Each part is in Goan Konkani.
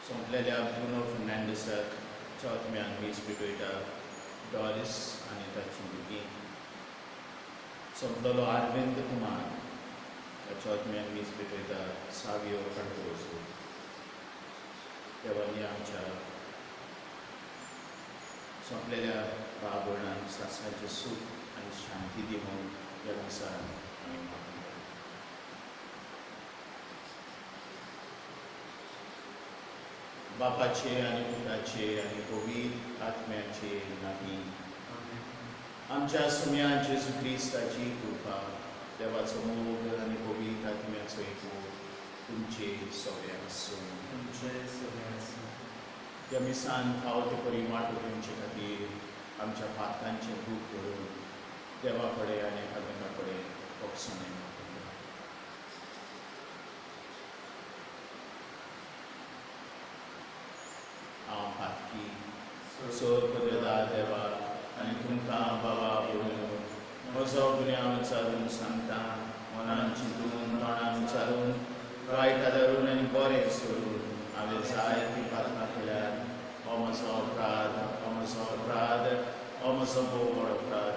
सोंपलेल्या ब्रुनो फर्नांडीसाक चवथम्यान वीज पेटयता डॉरिस आनी ताची भुरगीं. सोंपलेलो अरविंद कुमार चवथम्यान वीज पेटयता सावियो कार्दोजो. देवानी आमच्या सोंपलेल्या बाबणान सासणाचें सूख आनी शांती दिवन ह्या दिसा आमी मागता. बापाचे आनी पुताचे आनी पवित्र आत्म्याचे नांवी आमच्या सुम्या जेजू क्रिस्ताची कृपा, देवाचो मोग आनी पवित्र आत्म्याचो एकवट तुमचे सगळ्यांक आसूं. त्या मिसान फावो ते परी वांटो घेवचे खातीर आमच्या पातकांचें दूख करून देवा कडेन आनी एकामेका कडेन भोगसणें मागता. हांव पातकी सोर पदवेदार देवा आनी तुमकां बाबा बोलून म्हजो गुन्यांव विचारून सांगता, मनान चिंतून तोंडान विचारून वायट आदारून आनी बरें सोडून हांवें जायतीं पातकां केल्यार हो म्हजो अपराध, हो म्हजो अपराध, हो म्हजो भोव व्हड अपराध.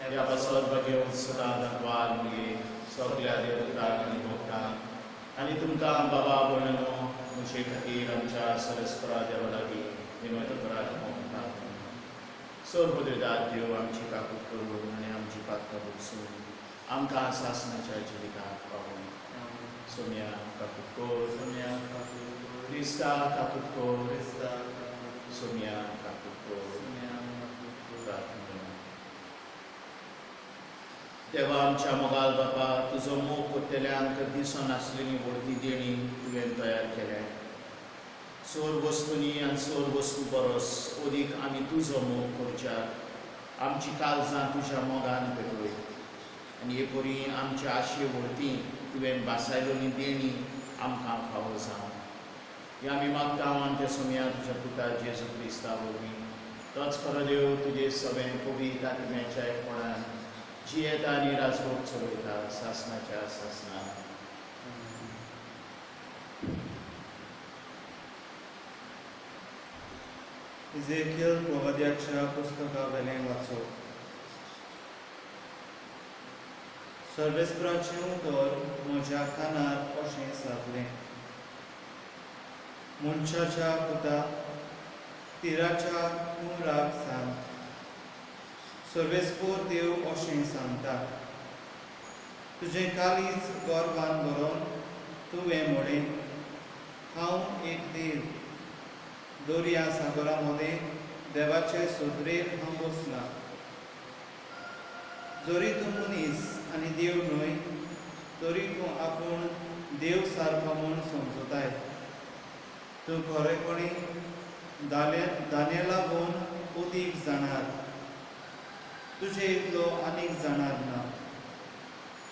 ह्या पासत बगेवन सदां वाल मुगे सगल्या देवतांक आनी भक्तांक आनी तुमकां बाबा भयणींनो म्हजे खातीर आमच्या सरस्परा देवा लागीं विनवणी करात म्हूण प्रार्थना. सर्वदार देव आमची काकूत करून आनी आमची पातकां भोगसून आमकां सासणाच्या जिविताक पावून. सोम्या काकूत कर, क्रिस्ता काकूत कर, सोम्या काकूत कर. प्रार्थना. देवा आमच्या मोगाल बापा, तुजो मोग करतल्यांक दिसनासलेली व्हडली देणी तुवें तयार केल्या. सोर वस्तूंनी आनी सोर वस्तू परस अदीक आमी तुजो मोग करच्याक आमची काळजां तुज्या मोगान पेटय आनी हे परी आमच्या आशे व्हडती तुवें भासायलोली देणी आमकां फावो जावं. हे आमी मागता आमच्या सोम्या तुज्या पुता जेजू क्रिस्ता वरवीं. तोच खरो देव तुजे सगळें पवित्र आत्म्याच्या एकपणान जियेता आनी राजवट चलयता सासणाच्या सासणाक. इझेकियल प्रवाद्याच्या पुस्तका वेलें वाचो. सर्वेस्पराचें उतर म्हज्या कानार अशें सादलें, मनशाच्या पुता तिराच्या कुमराक सांग, सर्वेस्पोर देव अशें सांगता, तुजें काळीज गर्वान भरोन तुवें म्हणें, हांव एक देव, दर्या सागरा मदें देवाचे सदरेर हांव बसलां. जरी तूं मनीस आनी देव न्हय तरी तूं आपूण देव सारको म्हूण समजताय. तूं खरेपणी दानेला वोन अदीक जाणार, तुजे इतलो आनीक जाणार ना.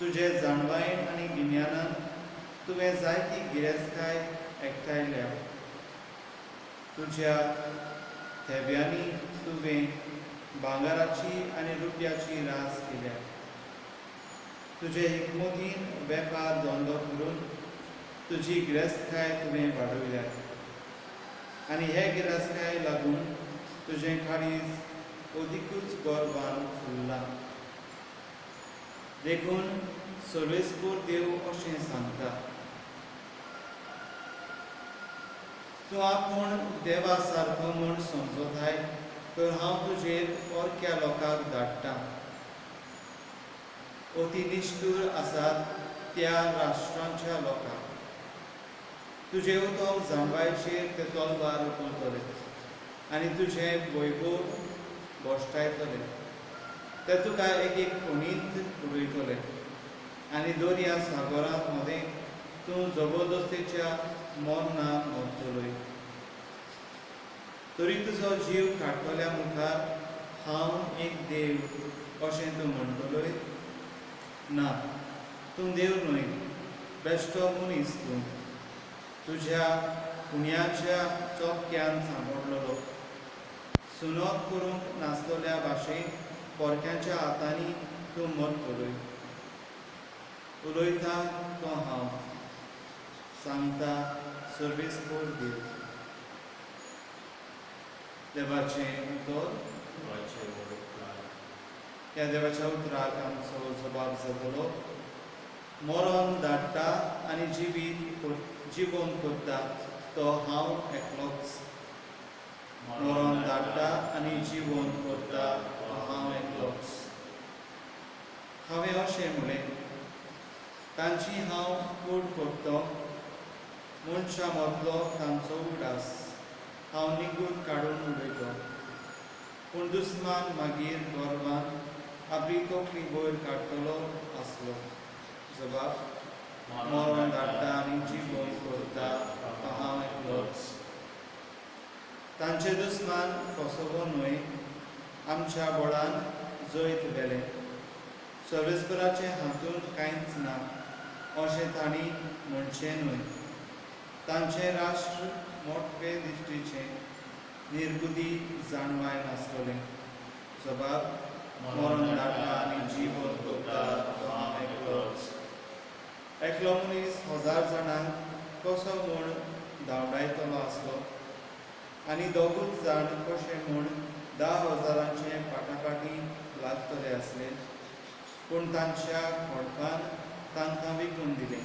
तुजे जाणवायेन आनी गिन्यानान तुवें जायती गिरेस्तकाय एकठांयल्या. तुज्या थेब्यांनी तुवें भांगराची आनी रुपयाची रास केल्या. तुजे हिकमतीन वेपार धंदो करून तुजी गिरेस्तकाय तुवें वाडयल्या आनी हे गिरेस्तकाय लागून तुजें काळीज अदिकूच गर्वान फुल्लां. देखून सर्वेस्पोर देव अशें सांगता, तूं आपूण देवा सारको म्हूण समजताय तर हांव तुजेर परक्या लोकांक धाडटा. अती निश्ठूर आसात त्या राष्ट्रांच्या लोकांक. तुजे उतम जाणवायचेर ते तलवार उखलतले आनी तुजें वैभव भश्टायतले. ते तुका एक एक खणींत उडयतले आनी दर्या सागरांत मदें तूं जबरदस्तेच्या मरणान मरतलोय. तरी तुजो जीव काडटल्या मुखार हांव एक देव अशें तूं म्हणटलोय? ना, तूं देव न्हय, बेश्टो मनीस तूं. तुज्या पुण्याच्या चोपक्यान सांपडलेलो. सुनत करूंक नासतल्या भाशेन परक्यांच्या हातांनी तूं मरतलोय. उलयता तो हांव, सांगता सर्वेस्पोर देव. देवाचें उतर. ह्या देवाच्या उतराक आमचो जबाब जातलो. मरण धाडटा आनी जिवीत जिवन करता तो हांव एकलोच. मरण धाडटा आनी जिवन करता तो हांव एकलोच. हांवें अशें म्हणलें, तांची हांव कूड करतो, मनशां मदलो तांचो उगडास हांव निगूत काडून उडयतो. पूण दुस्मान मागीर गर्वान आपली तकली वयर काडटलो आसलो. जबाब. मरण धाडटा आनी जिवन करता तो हांव एकलोच. तांचे दुस्मान फसवो न्हय, आमच्या बळान जैत व्हेलें. सर्वेस्पराचें हातूंत कांयच ना अशें तांणी म्हणचें न्हय. तांचें राष्ट्र मोटवे दिश्टीचें, निर्बुदी जाणवाय नासतलें. जबाब. मरण धाडटा आनी जिवन करता तो हांव एकलोच. एकलो मनीस 1000 जाणांक कसो म्हूण धांवडायतलो आसलो आनी दोगूच जाण कशे म्हूण 10,000 फाटाफाटी लागतले आसले. पूण तांच्या खोडपान तांकां विकून दिलें.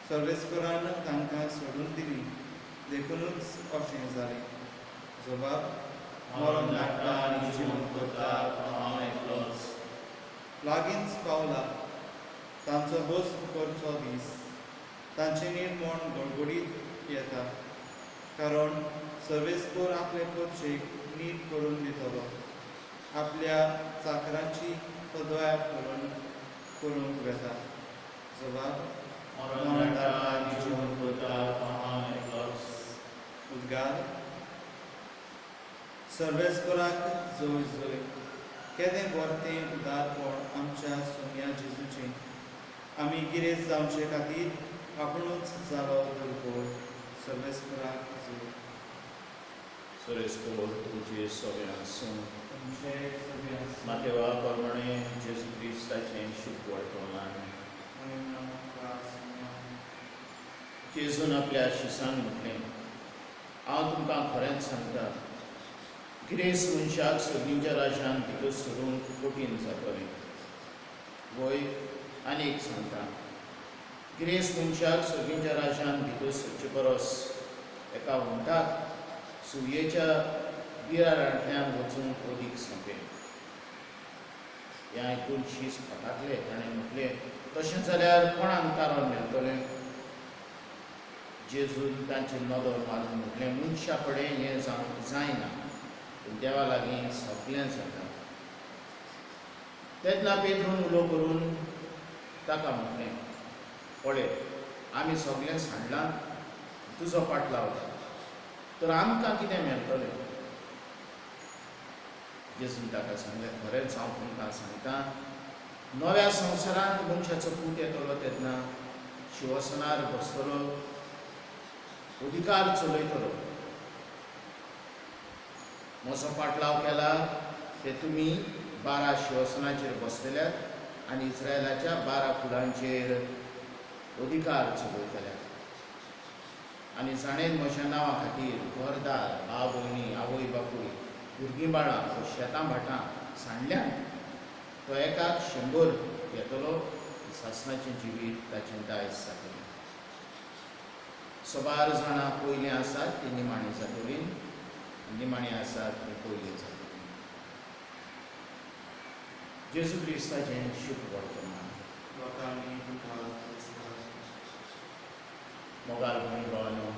सर्वेस्परान तांकां सोडून दिली, देखूनच अशें जालें. जबाब. मरण धाडटा आनी जिवन करता तो हांव एकलोच. लागींच पावला तांचो भस्म करचो दीस. तांचें निर्मण गडगडीत येता, कारण सर्वेस्पर आपले पोरचेक नीट करून दितलो. आपल्या चाकरांची तो दया करूंक वेता. जबाब. मरण धाडटा आनी जिवन करता तो हांव एकलोच. उद्गार. सर्वेस्पराक जय जय. केदें बरें उदारपण आमच्या सोम्या जेजूचें. आमी गिरेस्त जावचे खातीर आपुणूच जालो दुर्बळ. सर्वेस्पराक जय. सर्वेस्पर तुजे सगळें आसूं. तुमचे सगळें आसूं. मातेवा प्रमाणे जेजू क्रिस्ताचें शुभ वर्तमान. जेजून आपल्या शिसांक म्हटलें, हांव तुमकां खरेंच सांगता, गिरेस्त मनशाक सगळींच्या राज्यांत भितर सरूंक कठीण जातलें. वय आनी एक सांगता, गिरेस्त मनशाक सगळींच्या राज्यांत भितर सरचे परस एका हुंटाक सुयेच्या बिरारांतल्यान वचूंक अदीक सोंपें. हें आयकून शीस फटाकले. ताणें म्हटलें, तशें जाल्यार कोणाक तारण मेळटलें? जेजून तांची नदर मारून म्हटलें, मनशा कडेन हें जावंक जायना, पूण देवा लागीं सगळें जाता. तेन्ना पेद्रून उलो करून ताका म्हटलें, पळय, आमी सगळें सांडलां, तुजो पाटलाव, तर आमकां कितें मेळटलें? जेजून ताका सांगलें, खरेंच हांव तुमकां सांगता, नव्या संवसारांत मनशाचो पूत येतलो तेन्ना शिवसनार बसतलो, अधिकार चलयतलो. म्हजो पाटलाव केला ते तुमी 12 शिवसनाचेर बसतल्यात आनी इस्रायलाच्या 12 कुळांचेर अधिकार चलयतल्यात. आनी जाणें म्हज्या नांवा खातीर घरदार, भाव भयणी, आवय बापूय, भुरगीं बाळां, शेतां भाटां सांडल्यात, तो एकाक 100 घेतलो. सासणाचें जिवीत ताचें दायज जातलें. सबार जाणां पयलीं आसात ती निमाणी जातली, निमाणी आसात ती पयलीं जातली. जेजू क्रिस्ताचें शुभ वर्तमान. मोगाल भयणी भावानो,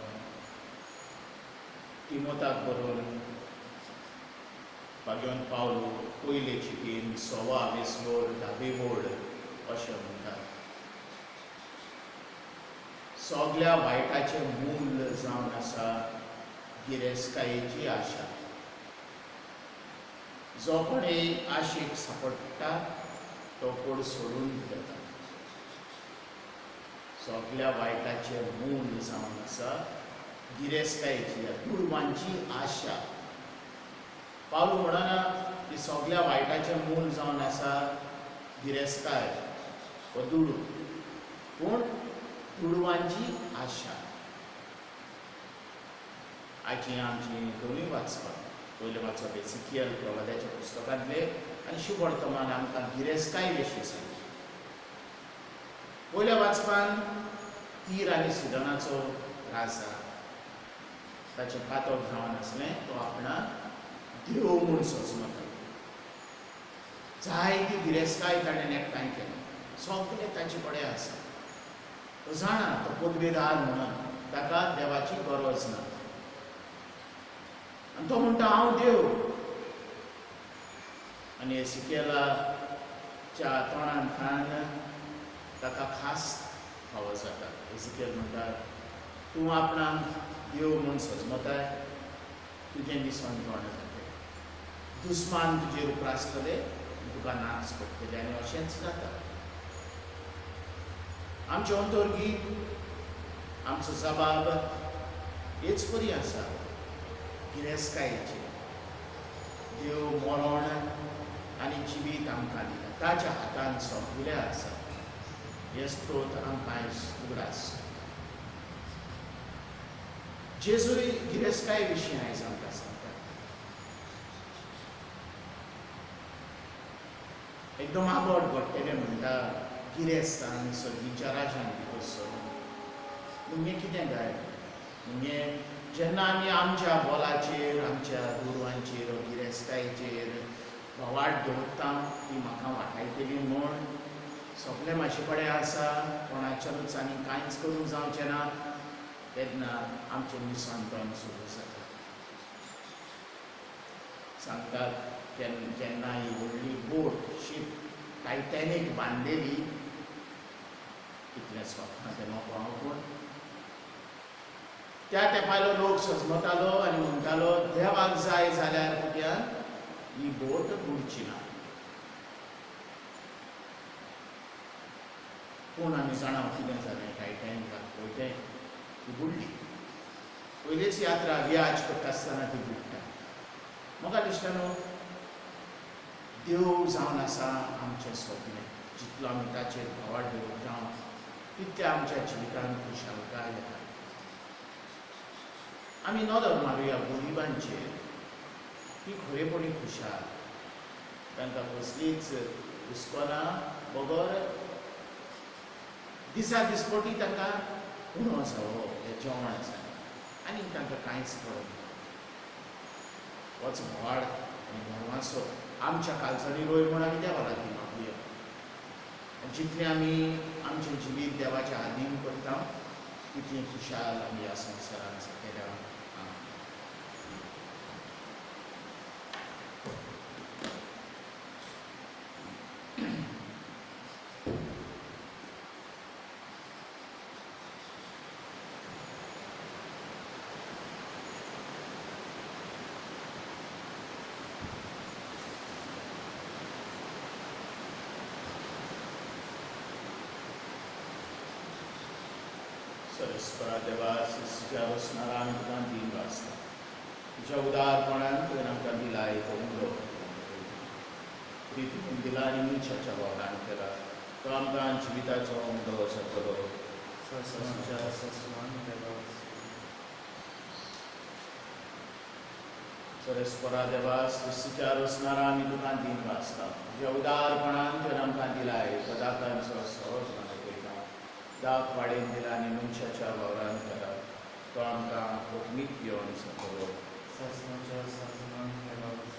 तिमोताक बरोवन भाग्यवंत पावलो पयले चिटीन 1.25 वोड 10 वोड अशें म्हणटात. सगल्या वायटाचें मूल जावन आसा गिरेस्तकायेची आशा. जो कोणे आशेक सांपडटा तो कोड सोडून वता. सगल्या वायटाचें मूल जावन आसा गिरेस्तकायेची, दुडवांची आशा. पावलू म्हणना की सगल्या वायटाचें मूल जावन आसा गिरेस्तकाय वा दुडू, पूण दुडवांची आशा. आयची आमची दोनूय वाचपां, पयलें वाचप एसिकियल प्रवाद्याच्या पुस्तकांतले आनी शुभवर्तमान आमकां गिरेस्तकाय विशीं सांगता. पयल्या वाचपान तीर आनी सिदोनाचो राजा, ताचें पातक जावन आसलें, तो आपणाक देव म्हूण सजमता. जायती गिरेस्तकाय ताणें एकठांय केली, सगळें ताचे कडेन आसा. तो जाणा तो पदवेदार म्हणून ताका देवाची गरज ना आनी तो म्हणटा हांव देव. आनी एसिकेलाच्या तोंडांतल्यान ताका खास फावो जाता. एसिकेल म्हणटा तूं आपणाक देव म्हूण सजमताय, तुजें निसण तोंड जातलें, दुस्मान तुजेर उप्रासतले, तुका नाच पडटले. आनी अशेंच जाता. आमचें अंतर्गीत, आमचो जबाब हेच परी आसा गिरेस्तकायेचेर. देव मरण आनी जिवीत आमकां दिता, ताच्या हातान सगळें आसा. हे स्त्रोत आमकां आयज उगडास. जेजूय गिरेस्तकाये विशीं आयज आमकां सांगता. एकदम आबोट घडटलें म्हणटा गिरेस्तान सर्गीच्या राजान भितर सरून. म्हणजे कितें काय, म्हणजे जेन्ना आमी आमच्या बोलाचेर, आमच्या गोरवांचेर, गिरेस्तकायेचेर वाट दवरता ती म्हाका वाटायतली म्हूण, सगळें म्हाजे कडेन आसा, कोणाच्यानूच आनी कांयच करूंक जावचें ना, तेन्ना आमचें निसणपण सुरू जाता. सांगतात जेन्ना ही व्हडली बोट, शीप टायटॅनीक बांदलेली, कितलें स्वप्न तें नोको हांव, पूण त्या तेंपायलो लोक सजमतालो आनी म्हणटालो देवाक जाय जाल्यार पुट्यान ही बोट बुडची ना. पूण आमी जाणा कितें जालें, टायटॅनिकाक पळय ती बुडली. पयलीच यात्रा व्याज करता आसतना ती बुडटा. म्हाका दिसता न्हू देव जावन आसा आमचें स्वप्न. जितलो आमी ताचेर भावार्थ दवरता तितलें आमच्या जिवितांत खुशालकाय येता. आमी नदर मारुया गरिबांचेर, ती खरेपणी खुशाल, तांकां कसलीच हुस्को ना, बगर दिसा दिसपटी तांकां उणो जावो हें जेवण आसा आनी तांकां कांयच पडना. होच भावार्थ आनी भरवासो आमच्या कालचांनी रोय म्हूण आमी देवा लागीं मागुया. जितलें आमी आमचें जिवीत देवाच्या आदीन करता तितलें खुशाल आमी ह्या संवसारांत जातले. सरस्परा देवा, तुज्या वसणारा आमी तुका दीन वाचता. तुज्या उदारपणान तुवें आमकां दिला एक उंडो प्रितीन दिला आनी मनशाच्या वावरान केला, तो आमकां जिविताचो उंडो जातलो. सरस्परा देवा, सृश्टीच्या रचणारा आमी तुका दीन वाचता. तुज्या उदारपणान तुवें आमकां दिला एक पदार्थांचो सहज पळयता, दाग वाडीन दिला आनी मनशाच्या वावरान केला, तो आमकां कोंकणीक येवन जातलो.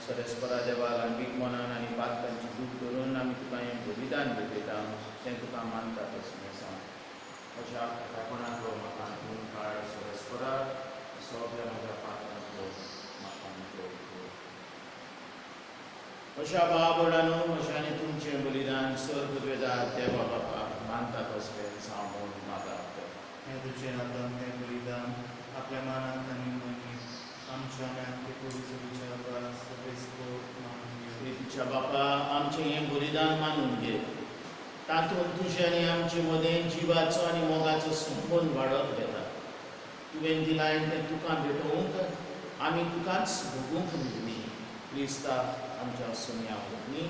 सरस्परा देवा, ल्हानवीक मनान आनी पातकांची दूख करून आमी तुका हें बलिदान भेटयता, तें तुका मानता तशें सांग. म्हज्या खातापणांतलो म्हाका धुवन काड सरस्परा, सगळ्या म्हज्या पात्रांतलो म्हाका नितळ कर. म्हज्या भाव भयणांनो, म्हजें आनी तुमचें बलिदान सर्व देवा बापाक मानता तसलें जावं म्हूण मागात. हें तुजें हातान तें बलिदान आपल्या मनांत आनी मनीत आमच्या आनी पवित्र मानून घे. प्रितीच्या बापा, आमचें हें बलिदान मानून घे, तातूंत तुजें आनी आमचे मदें जिवाचो आनी मोगाचो संबंद वाडत वेता. तुवें दिलां तें तुका भेटोवंक आमी तुकाच भोगूंक मेळुंदी. क्रिस्ता आमच्या सोन्या वरवीं.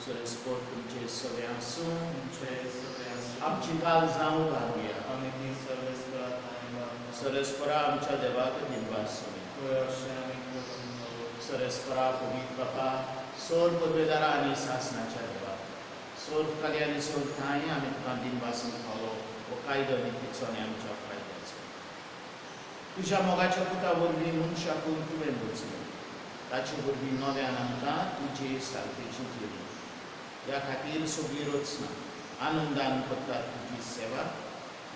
सरस्पत तुमचे सगळें आसूं. तुमचे सगळे आसूं. आमची काल जावं घालुया. आमी ती सर्वेस्परा. सरस्परा आमच्या देवाक दिनवास. सरस्परा पवित्र बापा, सोर पदवेदारा आनी सासनाच्या देवा, सोर खाली आनी सोर ठांय आमी तुका दिनवास फावो हो कायदो नितीचो आनी आमच्या फायद्याचो. तुज्या मोगाच्या पुता वरवीं मनशाकून तुवें वचलो, ताचे वरवीं नव्यान आमकां तुजे सारकेची दिली. ह्या खातीर सगळी रचना आनंदान करतात तुजी सेवा.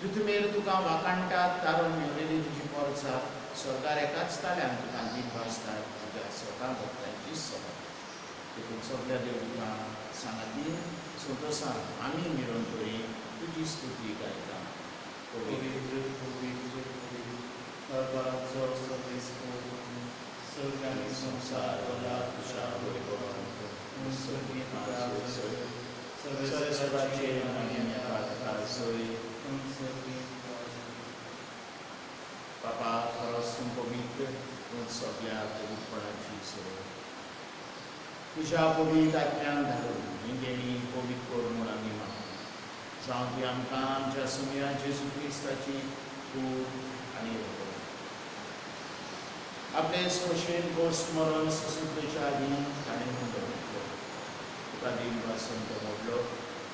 तुमेर तुका वाकाणटात तारून मेवलेली तुजी पोरसा स्वर्गार एकाच ताल्यान तुका दिनवासतात तुज्या स्वता भक्तांची सभा. देखून सगळ्या देव तुका सांगातीन संतोसान आमी निरंतरी तुजी स्तुती गायता. पवित्र पवित्र पवित्र संसार तुझ्या सरस्वराचे बापा खरोच तूं पवित्र, तूं सगळ्या पवित्रपणाची सोय. तुज्या पवित्र आत्म्यान धाडून ही देणी पवित्र कर म्हूण आमी मागता. जावं ती आमकां आमच्या सुमया जेजू क्रिस्ताची कूड आनी रगत. आपले सोशेन गोश्ट मरण सुसुद्रेच्या आदीं ताणें हुंडो घेतलो, तुका दिनवासून तो मोडलो,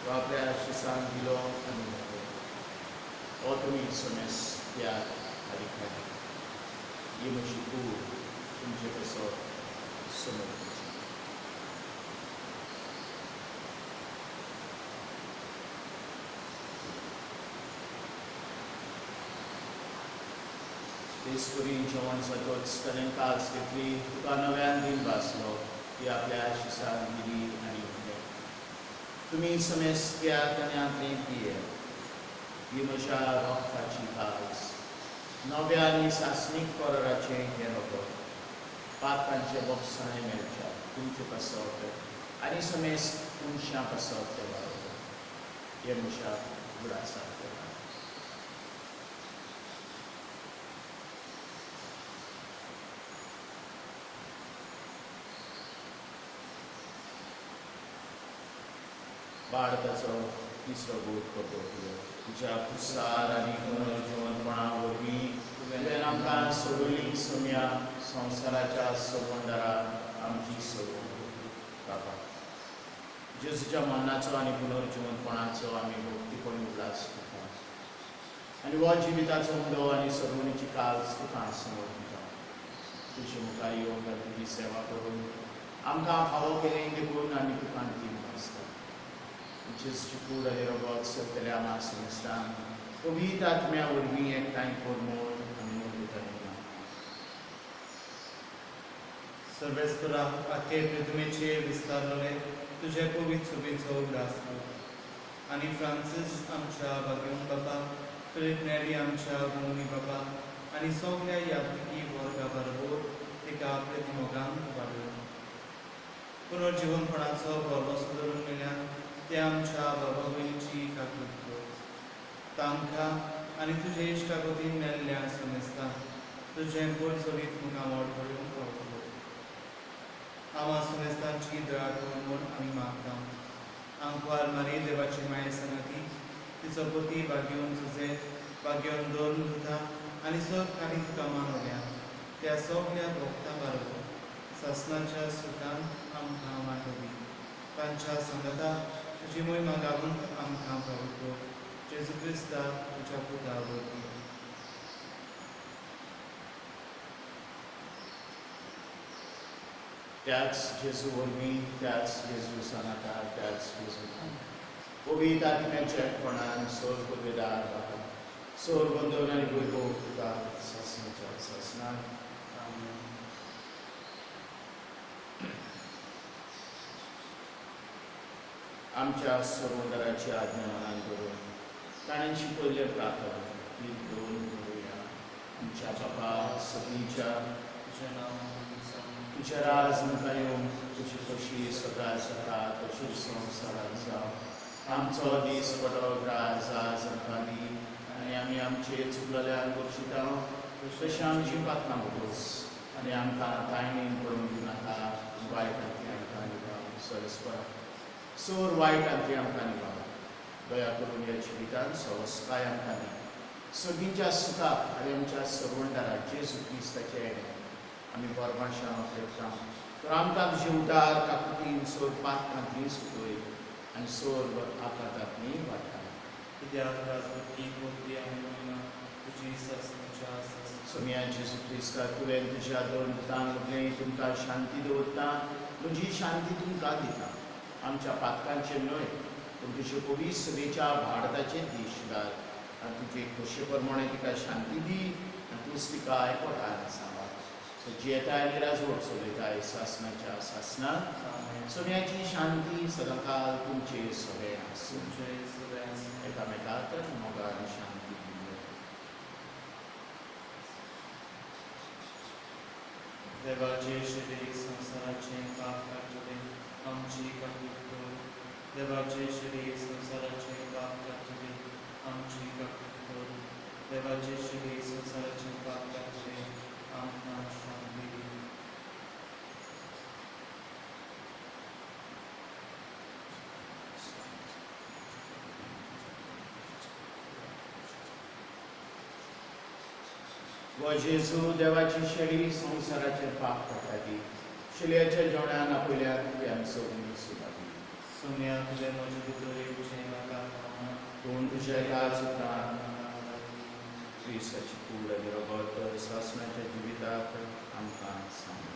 तो आपल्या शिसान दिलो आनी म्हणलो, हो तुमी समेस त्याग आनी खाली, ही म्हजी कूड तुमचे कसो समर्पिची. तेच जेवण जातच ताणें कास घेतली, तुका नव्यान दिनवासलो, ती आपल्या शिसान दिली आनी म्हणलें, तुमी समेस पियात आनी हांतलें पियेत, ही म्हज्या रक्ताची कास, नव्या आनी सासणीक कराराचें हें रगत, पातकांचें बोगसाणें मेळच्या तुमचे पासत आनी समेस मनशां पासत तें बरोबर. हें म्हज्या उगडासाक. बाळकाचो तिसरो बोध करतो. तुज्या पुसार आनी पुनर्जिवनपणा वरवीं तुवें आमकां सोडली सम्या संवसाराच्या संबंदारा आमची सोडून. बापा, जेजूच्या मरणाचो आनी पुनर्जिवनपणाचो आमी भक्तीपणी उगडास करता आनी हो जिविताचो उंडो आनी सोडवणीची काज तुका समर्पिता. तुजे मुखार येवन तुजी सेवा करून आमकां फावो केलें देखून आमी तुका दिनवासता. जेजूची कूड आनी रगत सगल्या आमा संस्थान पवित्र आत्म्या वरवीं एकठांय कर म्हूण आमी नम्रतायेन मागता. सर्वेस्परा, आखे पृथ्वीचेर विस्तारलेले तुजे पवित्र सुबेचो उगडास कर आनी फ्रांसीस आमच्या बागेवन बाबा, फिलीप नेरी आमच्या भोवनी बाबा आनी सगल्या यात्रिकी वर्गा बरोबर तिका आपले मोगान वाडय. पुनर्जिवनपणाचो भरवंसो धरून मेल्यान ते आमच्या बाबा भयणीची काकूत कर. तांकां आनी तुजे इश्टागतीन मेल्ल्या समेस्तांक तुजें पोरचोरीत मुखामळ पळोवंक पावतलो. आमा समेस्तांची दया कर म्हूण आमी मागता. आंकवार मारी देवाची माये सांगाती तिचो पती बागेवन तुजे बागेवन दोन दुता आनी सग खाली तुका मानवल्या त्या सगल्या भक्तां बरोबर सासनाच्या सुखान आमकां मांडवी. तांच्या सांगाता तुजी मोहिमा गावूंक आमकां फावो जेजू क्रिस्ता तुज्या पुता वरवीं. त्याच जेजू वरवीं, त्याच जेजू सांगाता, त्याच जेजू पवित्र आत्म्याच्या एकपणान सोर पदवेदार बाबा, सोर बंदोवन आनी वैभव तुका सासणाच्या सासणाक. आमेन. आमच्या सर्वोदराची आज्ञा मनान करून ताणें शिकयल्लें प्रार्थना ती घेवन करुया. आमच्या बापा सगळीच्या तुजें नांव पवित्र जावं, तुज्या राज मुखार येवन तुजी कशी सगळ्या जाता तशी संवसारात जावं. आमचो दीस पडो ग्रास आज आमकां दी आनी आमी आमचे चुकलेल्यान बक्षिता तशें आमची पात्रां बगोस आनी आमकां तायणीन पडून दिवनाका, वायटांतली आमकां निभाव. सरस्परा सोर वायटांतली आमकां निभाव. दया करून ह्या जिवितान सवस्काय आमकां दी, सगळींच्या सुखाक आनी आमच्या सर्वंडारा जेजू क्रिस्ताचे येणे आमी बरमाशां फेरता. तर आमकां तुजे उदार काकुतीन सोर पातकांतली सुटय आनी सोर आकांतांतली वाटाय. कित्याक राजवटी बुद्धी आनी महिमा तुजी सासणाच्या आसा. सोम्या जेजू क्रिस्ता, तुवें तुज्या दोन पुतांक म्हटलें तुमकां शांती दवरता, म्हजी शांती तुमकां दिता. आमच्या पातकांचेर न्हय पूण तुजे पवित्र सभेच्या भारताचेर देश घाल आनी तुजे खोशे प्रमाणे तिका शांती दी आनी तूंच तिका एकवटान सांबाळ. सो जियेताय आनी राजवट चलयताय सासणाच्या सासणाक. सोम्याची शांती सदांकाल तुमचेर सगळें आसूं. एकामेकाक मोगान शांती दिवया. देवाचे शिरे संवसाराचे पाप काडटले आमची काकूट कर. देवाचे शिरे संवसाराचे पाप काडटले आमची काकूट कर. देवाचे शिरे संवसाराचे पाप काडटले आमकां शांती दी. व जेजू देवाची शेळी संवसाराचेर पाप काडटा ती शेळयाच्या जेवणान आपयल्यार तुवें आमचो सुदारी. सोम्या तुवें म्हजे भितर येवचें म्हाका फावना, पूण तुज्या एकाच उपरांत क्रिस्ताची कूड आनी रगत सासणाच्या जिविताक आमकां सांगता.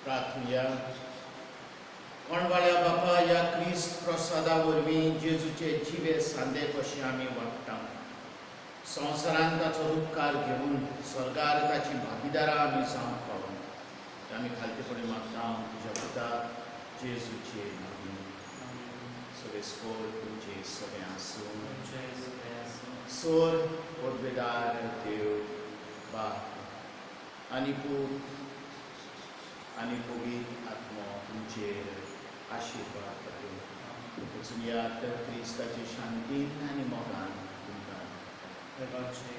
प्रार्थुया. कोणवाळ्या बापा, ह्या क्रिस्त प्रसादा वरवीं जेजूचे जिवे सांदे कशे आमी वाडटा, संवसारान ताचो उपकार घेवन स्वर्गार ताची भागीदारां आमी जावंक पावूं, आमी खालतेपणी मागता तुज्या पुता जेजूचे नांवान. सगळे स्कोर तुमचे सगळें आसूं. सोर पदवेदार देव बाप आनी पूत आनी पवित्र आत्मो तुमचेर आशिर्वाद करूं. वचून यात क्रिस्ताची शांतीन आनी मोगान तुमकां. देवाचे.